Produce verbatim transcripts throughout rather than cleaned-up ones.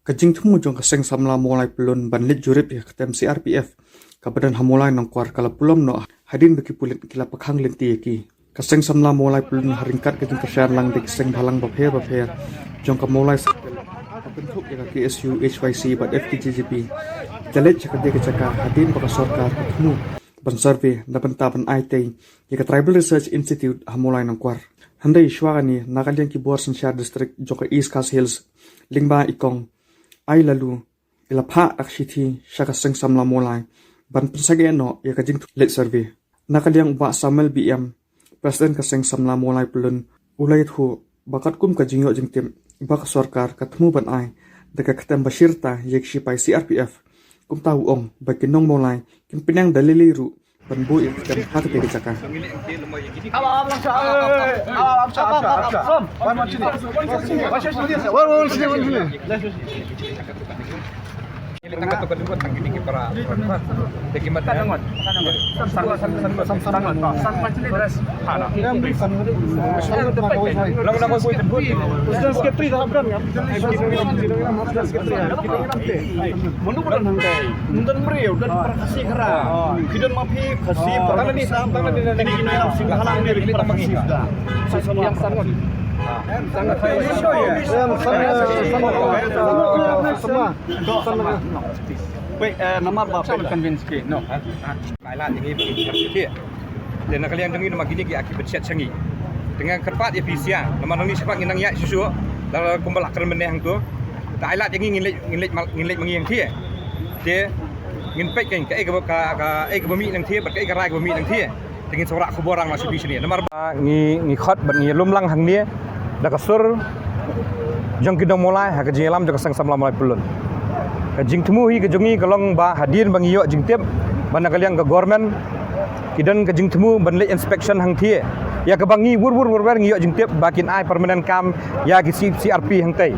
Ka jingthmu jong ka Seng Samla Mawlai Pyllun ban leit jurip ïa ka kem C R P F kaba don ha Mawlai Nongkwar ka la pulom noh hadien ba ki pulit ki la pakhang lynti ïa ki. Ka Seng Samla Mawlai Pyllun ha ryngkat ka jingkyrshan lang da ki seng bhalang bapher bapher jong ka Mawlai Circle, ka kynthup ïa ka K S U, H Y C bad F K J G P, ka leit sha katei ka jaka hadien ba ka sorkar ka thmu ban survey na bynta ban ai tei ïa ka Tribal Research Institute ha Mawlai Nongkwar. Hynrei shuwa kane, na ka liang ki bor synshar district jong ka East Khasi Hills, lyngba i Kong Ai Laloo, i la phah da ka shithi sha ka Seng Samla Mawlai ban pynsangeh noh ïa ka jingthmu leit survey. Na ka liang u Bah Samuel B M, President ka Seng Samla Mawlai Pyllun, u la ïathuh ba katkum ka jingïoh jingtip ba ka sorkar ka thmu ban ai da ka kyrteng ba shirta ïa ki shipai C R P F, kumta u ong ba ki nong Mawlai kin pynïang da lei lei ruh ban buh ïa ka kyrteng ha katei ka jaka. President Secretary dah bilang kan? President Secretary dah bilang. Menurut orang nang kai. Mundan meriu dan para Khasi Khara. Ki don ma phi Khasi, para Khasi. Ini ini yang sing halang ni para Khasi dah. Sama yang sangat. Sangat. Yang sangat. Sama. Sama. Wait, eh, nama apa? Convince ke? No. Ai lad ïa ngi ba ngi kyrpad ïa ki. Te na ka liang jong ngi namar kine ki aki pynshiat sha ngi. Te nga kyrpad ïa phi sha, namar ngi shaphang ngi nang ïaid shuh shuh. Lada kumba la kren mynne hangto, te ai lad ïa ngi, ngin leit, ngin leit ma, ngin leit ma ngi hangthie. Te ngin peit kein kaei kaba, ka, kaei kaba mih nangthie bad kaei ka rai kaba mih nangthie. Te ngin sa wanrah khubor lang la sha phi shane. Namar ba ngi, ngi khot bad ngi ïalum lang hangne da ka sur jong ki nong Mawlai ha ka jingïalam jong ka Seng Samla Mawlai Pyllun. Ka jingthmu hi ka jong ngi ka long ba hadien ba ngi ïoh jingtip ba na ka liang ka government ki don ka jingthmu ban leit inspection hangthie, ïa kaba ngi wur wur wur wur ngi ïoh jingtip ba kin ai permanent kam ïa ki C-, C R P hangtei.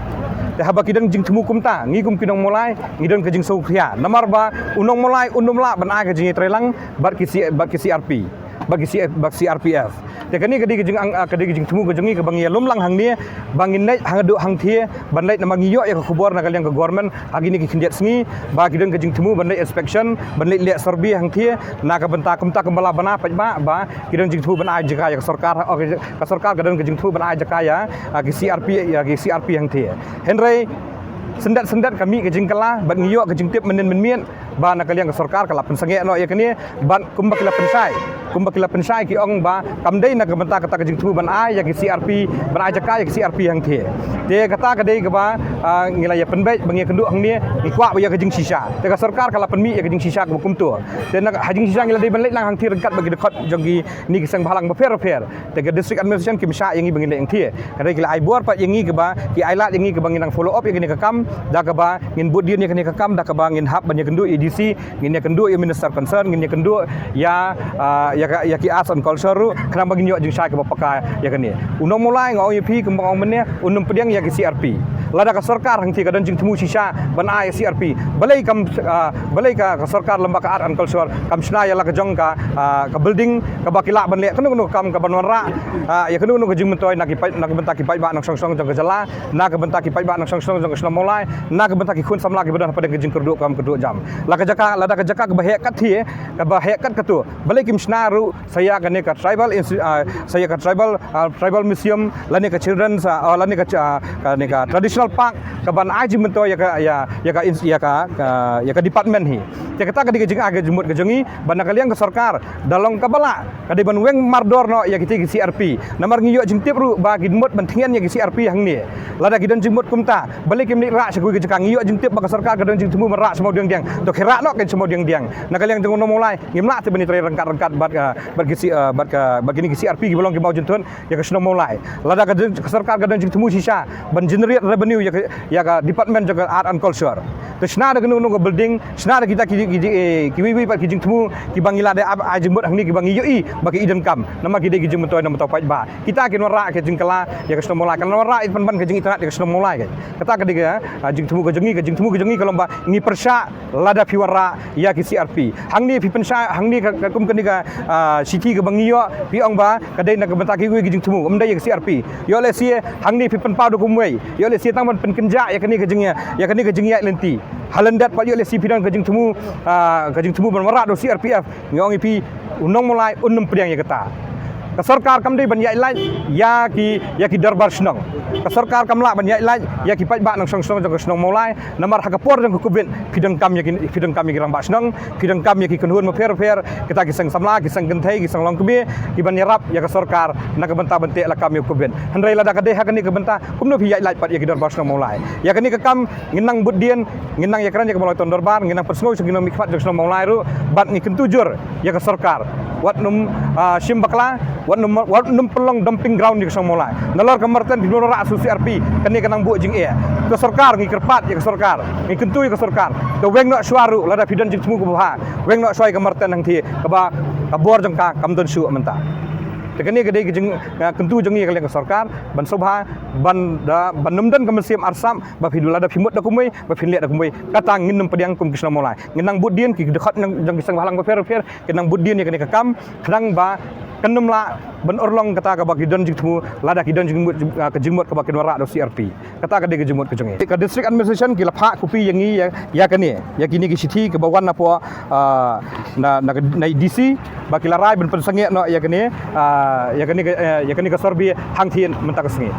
Te haba ki don jingthmu kumta, ngi kum ki nong Mawlai ngi don ka jingsngewkhia. Namar ba u nong Mawlai un ym lah ban ai ka jingïatreilang bad ki C-, bad ki C R P, bad ki C-, bad C R P F. Te kane ka dei ka jing, ah, ka dei ka jingthmu ka jong ngi kaba ngi ïalum lang hangne ba ngin leit hangduh hangthie ban leit namar ngi ïoh ïa ka khubor na ka liang ka government ha kine ki khyndiat sngi ba ki don ka jingthmu ban leit inspection, ban leit leh survey hangthie na ka bynta kumta kumba la bana paidbah ba ki don jingthmu ban ai jaka ïa ka sorkar, oh, ka sorkar ka don ka jingthmu ban ai jaka ïa, ah, ki C R P, ïa ki C R P hangthie. Hynrei syndet syndet ka mih ka jingkylla bad ngi ïoh ka jingtip mynnin mynmiet ba na ka liang ka sorkar ka la pynsangeh noh ïa kane, bad kumba ki la pynshai, kumba ki la pynshai ki ong ba kam dei na ka bynta kata ka jingthmu ban ai ïa ki C R P, ban ai jaka ïa ki C R P hangthie. Te kata ka dei kaba, ah, ngi la ïa pynbeit ba ngi ïakynduh hangne, ngi kwah ba ïa ka jingshisha. Te ka sorkar ka la pynmih ïa ka jingshisha kaba kumto. Te na ha jingshisha ngi la dei ban leit lang hangthie ryngkat bad ki dkhot jong kine ki seng bhalang bapher bapher. Te ka district administration kim shah ïa ngi ba ngin leit hangthie. Ka dei ki la ai bor pat ïa ngi kaba, ki ai lad ïa ngi kaba ngin nang follow up ïa kane ka kam, da kaba ngin bud dien ïa kane ka kam, da kaba ngin hap ban ïakynduh ïa D C, ngin ïakynduh ïa Minister concern, ngin ïakynduh ïa, ah, ïa ka, ïa ki arts and culture ruh, khnang ba ngin ïoh jingshai kaba paka ïa kane. U nong Mawlai nga ong ïa phi kumba nga ong mynne, un ym pdiang ïa ki C R P. Lada ka sorkar hangthie ka don jingthmu shisha ban ai C R P, balei kam, ah, balei ka, ka sorkar lem bad ka arts and culture kam shna ïa la ka jong ka, ah, ka building kaba ki lah ban leh kano kano ka kam kaban wanrah, ah, ïa kano kano ka jingmyntoi na ki paid, na ka bynta ki paidbah nongshong shnong jong ka jylla, na ka bynta ki paidbah nongshong shnong jong ka shnong Mawlai, na ka bynta ki khun samla kiba don hapdeng ka jingkyrduh kam kyrduh jam. La ka jaka, lada ka jaka kaba heh kat thie, kaba heh kat kato, balei kim shna ruh sa ïa kane ka tribal insti-, ah, sa ïa ka tribal, ah, tribal museum, lane ka children's, ah, oh, lane ka, ah, kane ka traditional park, kaban ai jingmyntoi ïa ka, ïa, ïa ka ins-, ïa ka, ka, ïa ka department hi. Te kata ka dei ka jingai ka jingmut ka jong ngi, ba na ka liang ka sorkar da long kaba lah, ka dei ban weng mardor noh ïa kitei ki C R P. Namar ngi ïoh jingtip ruh ba ki mut ban thngen ïa ki C R P hangne. Lada ki don jingmut kumta, balei kim leit rah sha kawei ka jaka? Ngi ïoh jingtip ba ka sorkar ka don jingthmu ban rah sha Mawdiangdiang. To ki rah noh kein sha Mawdiangdiang. Na ka liang jong u nong Mawlai ngim lah te ban ïatrei ryngkat ryngkat bad ka, bad ki C-, eh, bad ka, bad kine ki C R P kiba long ki mawjynthut ïa ka shnong Mawlai. Lada ka jing, ka sorkar ka don jingthmu shisha ban generate revenue ïa ka, ïa ka department jong ka art and culture. Te shna da kano kano ka building, shna da kita ki, ki, ki, eh, kiwei wei pat ki jingthmu kiba ngi la dep ai jingmut hangne kiba ngi ïohi ba ki i donkam. Namar ki dei ki jingmyntoi na ka bynta u paidbah. Kita kin wanrah ka jingkylla ïa ka shnong Mawlai, kan wanrah ïa pynban ka jingitynnad ïa ka shnong Mawlai ka. Kata ka dei ka, ah, jingthmu ka jong ngi, ka jingthmu ka jong ngi ka long ba ngi pyrshah lada phi wanrah ïa ki C R P. Hangne phi pynshai, hangne ka, ka kum kane ka, ah, shithi kaba ngi ïoh, phi ong ba ka dei na ka bynta kiwei ki jingthmu, ym dei ïa ka C R P. Ïoh lehse hangne phi pynpaw da kumwei, ïoh lehse tang ban pynkynjah ïa kane ka jingïa, ïa kane ka jingïaid lynti. Ha lyndet pat ïoh lehse phi don ka jingthmu, ah, ka jingthmu ban wanrah da u C R P F. Ngi ong ïa phi, u nong Mawlai un ym pdiang ïa kata. Ka sorkar kam dei ban ïaid lait ïa ki, ïa ki dorbar shnong. Ka sorkar kam lah ban ïaid lait ïa ki paidbah nongshong shnong jong ka shnong Mawlai. Namar ha ka por jong ka Covid, phi donkam ïa ki, phi donkam ïa ki rangbah shnong, phi donkam ïa ki kynhun bapher bapher, kita ki seng samla, ki seng kynthei, ki seng longkmie, kiban ïarap ïa ka sorkar na ka bynta ban teh lakam ïa u Covid. Hynrei lada ka dei ha kane ka bynta, kumno phi ïaid lait pat ïa ki dorbar shnong Mawlai? Ïa kane ka kam ngin nang bud dien, ngin nang ïakren ïa ka Mawlai Town Dorbar, ngin nang pynsngew sha ki nongmihkhmat jong ka shnong Mawlai ruh, bad ngi kyntu jur ïa ka sorkar wat nym, ah, shim bakla, wat nym, wat nym pynlong dumping ground ïa ka shnong Mawlai. Nalor ka Marten phi wanrah da u C R P, kane ka nang buh jingeh. Ka sorkar, ngi kyrpad ïa ka sorkar, ngi kyntu ïa ka sorkar, to weng noh shuwa ruh, lada phi don jingthmu kaba bha, weng noh shuwa ïa ka Marten hangthie kaba ka bor jong ka kam don shuh mynta. Te kane ka dei ka jing, ah, kyntu jong ngi ïa ka liang ka sorkar ban sngewbha, ban da, ban nym don ka mynsiem arsap ba phi, lada phi mut da kumwei ba phin leh da kumwei. Kata ngin nym pdiang kum ki shnong Mawlai. Ngin nang bud dien, ki dkhot jong ki seng bhalang bapher bapher kin nang bud dien ïa kane ka kam, khnang ba kan nym lah ban urlong kata kaba ki don jingthmu, lada ki don jingmut, ah, ka jingmut kaba kin wanrah da u C R P. Kata ka dei ka jingmut ka jong ngi. Ka District Administration ki la phah copy ïa ngi ïa, ïa kane, ïa kine ki shithi kiba wan napoh, ah, na, na, na D C, ba ki la rai ban pynsangeh noh ïa kane, ah, ïa kane ka, eh, ïa kane ka survey hangthie mynta ka sngi.